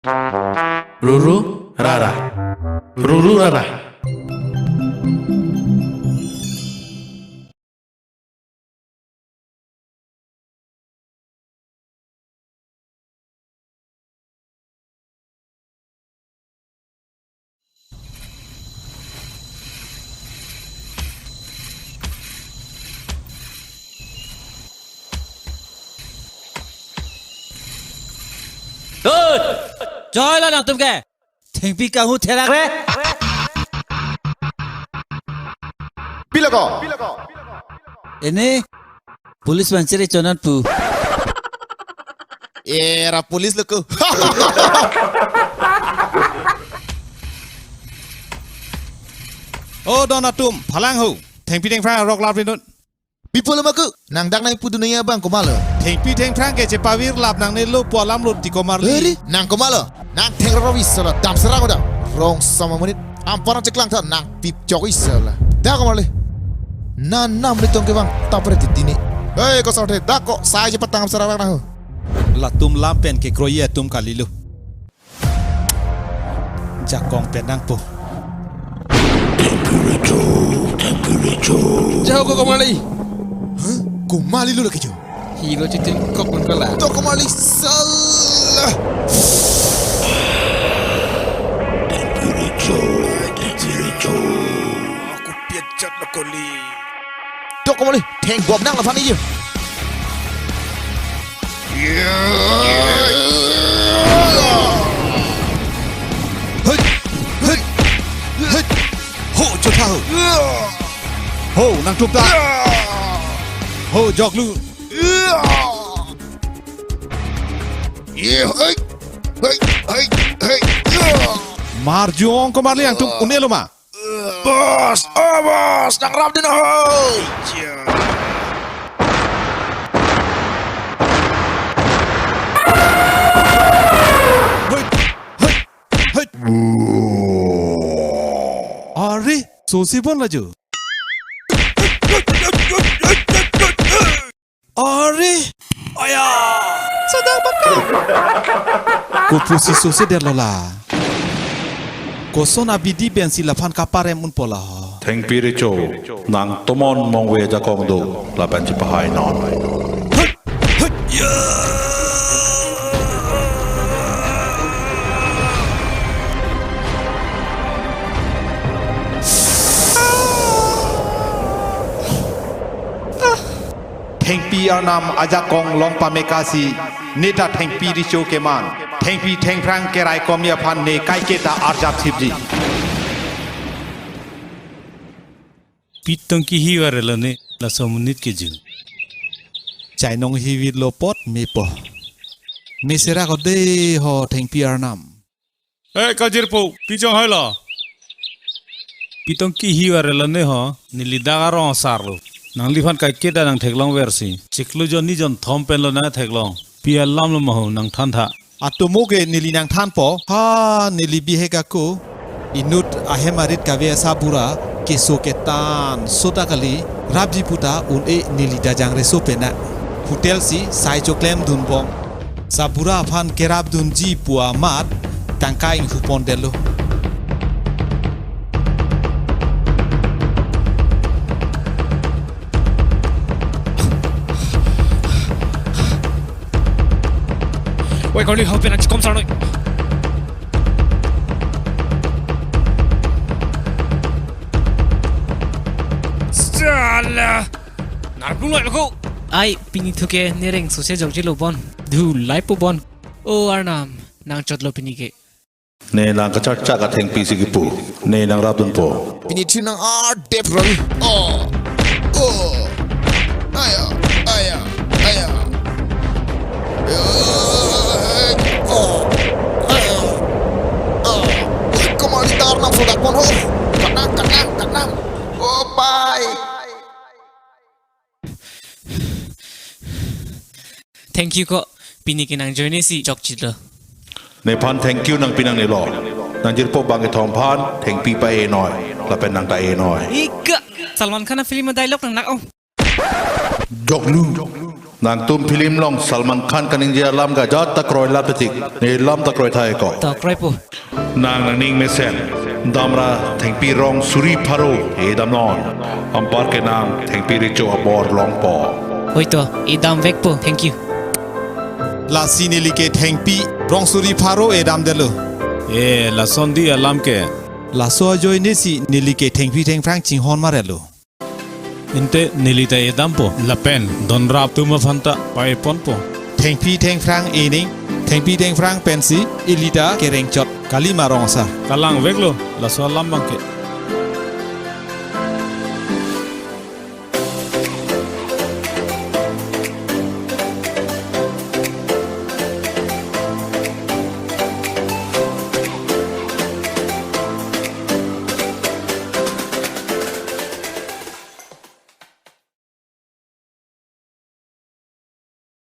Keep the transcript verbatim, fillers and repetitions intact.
Ruru rara. Ruru rara. Oi! Joy lo nangtum ke. Thengpi kanghu therak re. Pilo ko? Ene police manchere chonan pu. Era police lo ko. O don atum, phalang ho. Thengpi thengphrang arok lap rinut. Pi pulo ma ko, nang dak nangpudun nangji abang komatlo? Thengpi thengphrang ke chepavir lap nangnelo pu alam lo ti komarli. Eri, nang komatlo? Nang thengroro isi la, dam serang udah. Rong sama menit. Amparang cheklang tha nang pip chok isi la. Dak komarli. Nang nam ni tong kevang tapre titini. Hei, ko sa the, dak ko sai chepatang serang nang ho. Latum lam pen kekroi atum kalilo. Jakong pen nangpo. Temperature, temperature. Jauh ko komarli. Hah? Komarli lo lagi jo. Hilo chitin kok man kala. To komarli salah. Temperature, temperature. Aku piachat lo koli. To komarli, theng bom nang laphan ajo. Hei, hei, hei. Ho, chotha ho. Ho, nangtup ta. Ho, joklu. Ye, hei, hei, hei, hei. Marjong komarli nangtum un-elo ma. Boss, oh boss, nangrapdun ho. Hei, hei, hei. Are, sosi bon lajo. Are, aya, sadang baka. Kopusi sosi der lo la. Koson abidi pensi laphan kaparem unpo la ho. Thengpi recho, nang tomon mongve ajakong do, lapen chepahai non. Hut, hut, ya. Thengpi arnam ajakong long pamekasi, neta thengpi recho keman, thengpi thengphrang kerai komji aphan ne kaiketa arjap sipji. Pitong kihi varelo ne, laso monit ke jun. Chainong hivit lo pot mepo. Mesera ko de ho thengpi arnam. Eh, kajirpo, pi chonghoi lo? Pitong kihi varelo ne ho, neli dak arong asar lo. Nangliphan kaiketa nangtheklong versi. Chiklo jon ni jon thom pen lo nangtheklong. Pi alam lo ma ho nangthan tha. Atomo ke neli nangthanpo, ha neli bihek ako, inut ahem arit kave asabura, keso ketan, sota kali, rapji puta un-e neli dajang reso pena. Hotel si sai choklem dunbom. Sabura aphan kerapdunji pu amat, tangka inghu pondetlo. Oi, kali, hau pen achikom sarnoi. Sala. Narpung loi loko. Ai, pini thu ke nereng sose jokjelo bon. Dhu laipo bon. O arnam, nangchotlo pini ke. Ne nang kacharchak athengpi si kipu. Ne nangrapdunpo. Pini thu nang ardep ravi. Oh. Oh. Aya. Aya. Aya. Oh. Aya. Oh. Komarli ta arnam sodak pon ho. Kanang, kanang, kanang. Oh, bye. Thank you ko, pini ke nang join si chokchitlo. Nephan thank you nangpi nangnelo. Nangjirpo bang kethom aphan thengpi pa-enoi. Lapen nangta enoi. Ika, Salman Khan a film dialogue nang nak ong. Joklu. Nangtum film along Salman Khan kaningje alam ke ajat ta kroilat petik. Ne lam ta kroitha ko. Ta kroipo. Nang nangning mesen damra thengpi rong suri pharo edamnon. Anparke nang thengpi recho abor longpo. Oi to, edamvekpo. Thank you. Lasi neli ke thengpi rong suri pharo edamdetlo. E, lason dei alam ke. Laso ajoinesi neli ke thengpi thengphrang chinghon marlo. Ante neli ta edampo. Lapen donrap atum aphan ta paeponpo. Thengpi thengphrang ening, thengpi thengphrang pensi ili ta kerengchot. Kalima rong asar? Kalangveklo laso alam abangke.